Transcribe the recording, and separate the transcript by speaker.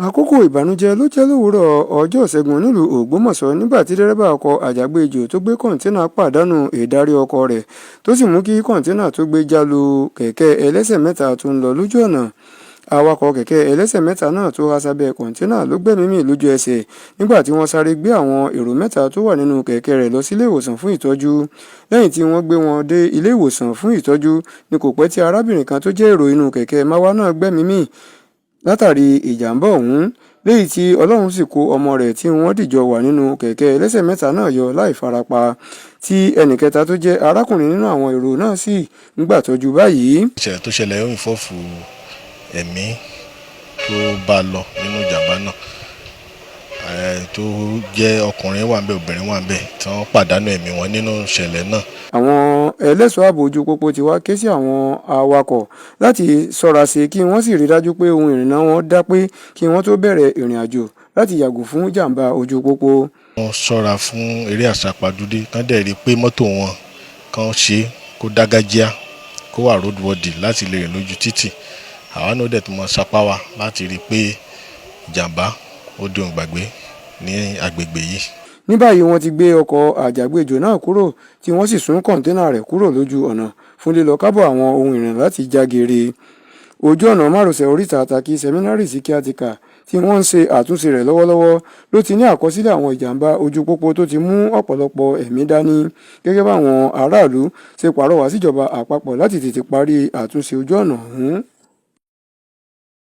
Speaker 1: Àkókò ìbànújẹ́ ló jẹ́ lówùúrọ̀ ọjọ́ Ìṣẹ́gun nílùú Ògbómọ̀ṣọ́ nígbà tí dẹ́rẹ́bà ọkọ̀ àjàgbé-ejò tó gbé kọ́ńténà pàdánù ìdarí ọkọ̀ rẹ̀, tó sì mú kí kọ́ńténà tó gbé já lu kẹ̀kẹ́ ẹlẹ́sẹ̀ mẹ́ta tó ń lọ lójú ọ̀nà. Awakọ̀ kẹ̀kẹ́ ẹlẹ́sẹ̀ mẹ́ta náà tó há sábẹ́ kọ́ńténà ló gbẹ́mìí mì lójú ẹsẹ̀ nígbà tí wọ́n sáré gbé àwọn èrò mẹ́ta tó wà nínú kẹ̀kẹ́ rẹ̀ lọ sílé ìwòsàn fún ìtọ́jú. Lẹ́yìn tí wọ́n gbé wọn dé ilé ìwòsàn fún ìtọ́jú ní kò pẹ́ tí arábìnrin kan tó jẹ́ èrò inú kẹ̀kẹ́ márúwá náà gbẹ́mìí mì látàrí ìjàm̀bá ọ̀hún, léyìí tí Ọlọ́run sì kó ọmọ rẹ̀ tí wọ́n dìjọ wà nínú kẹ̀kẹ́ ẹlẹ́sẹ̀ mẹ́ta náà yọ láì farapa, tí ẹnìkẹta tó jẹ́ arákùnrin nínú àwọn èrò náà sì ń gbàtọ́jú báyìí.
Speaker 2: Ìṣẹ̀lẹ̀ tó ṣẹlẹ̀ ó involve ẹ̀mí tó bá lọ nínú ìjàmbá náà, tó jẹ́ ọkùnrin wà ńbẹ̀, obìnrin wà ńbẹ̀, tí wọ́n pàdánù ẹ̀mí wọn nínú ìṣẹ̀lẹ̀ náà.
Speaker 1: Àwọn ẹlẹ́ṣọ̀ọ́ ààbò ojú pópó ti wá ké sí àwọn awakọ̀ láti ṣọ́ra ṣe, kí wọ́n sì rí dájú pé ohun ìrìnnà wọn dá pé kí wọ́n tó bẹ̀rẹ̀ ìrìn àjò, láti yàgò fún jàǹbá ojú pópó.
Speaker 2: Wọ́n ṣọ́ra fún eré àsápajúdé, kán dẹ̀ rí i pé mọ́tò wọn kán ṣe kó dágájíá, kó wà roadworthy láti lè rìn lójú títì. Àwa náà dẹ̀ tún mọ sapá wa láti rí i pé ìjàmbá ó di ohun ìgbàgbé ní agbègbè yìí.
Speaker 1: Ní báyìí, wọ́n ti gbé ọkọ̀ àjàgbé-ejò náà kúrò, tí wọ́n sì sún kọ́ńténà rẹ̀ kúrò lójú ọ̀nà fún lílọ kábọ̀ àwọn ohun ìrìnnà láti já geere. Ojú ọ̀nà márosẹ̀ Oríta Takí Seminary sí Kíátíkà tí wọ́n ń ṣe àtúnṣe rẹ̀ lọ́wọ́lọ́wọ́ ló ti ní àkọsílẹ̀ àwọn ìjàmbá ojú pópó tó ti mú ọ̀pọ̀lọpọ̀ ẹ̀mí dání, gẹ́gẹ́ báwọn aráàlú ṣe pàrọwà síjọba àpapọ̀ láti tètè parí àtúnṣe ojú ọ̀nà ọ̀hún.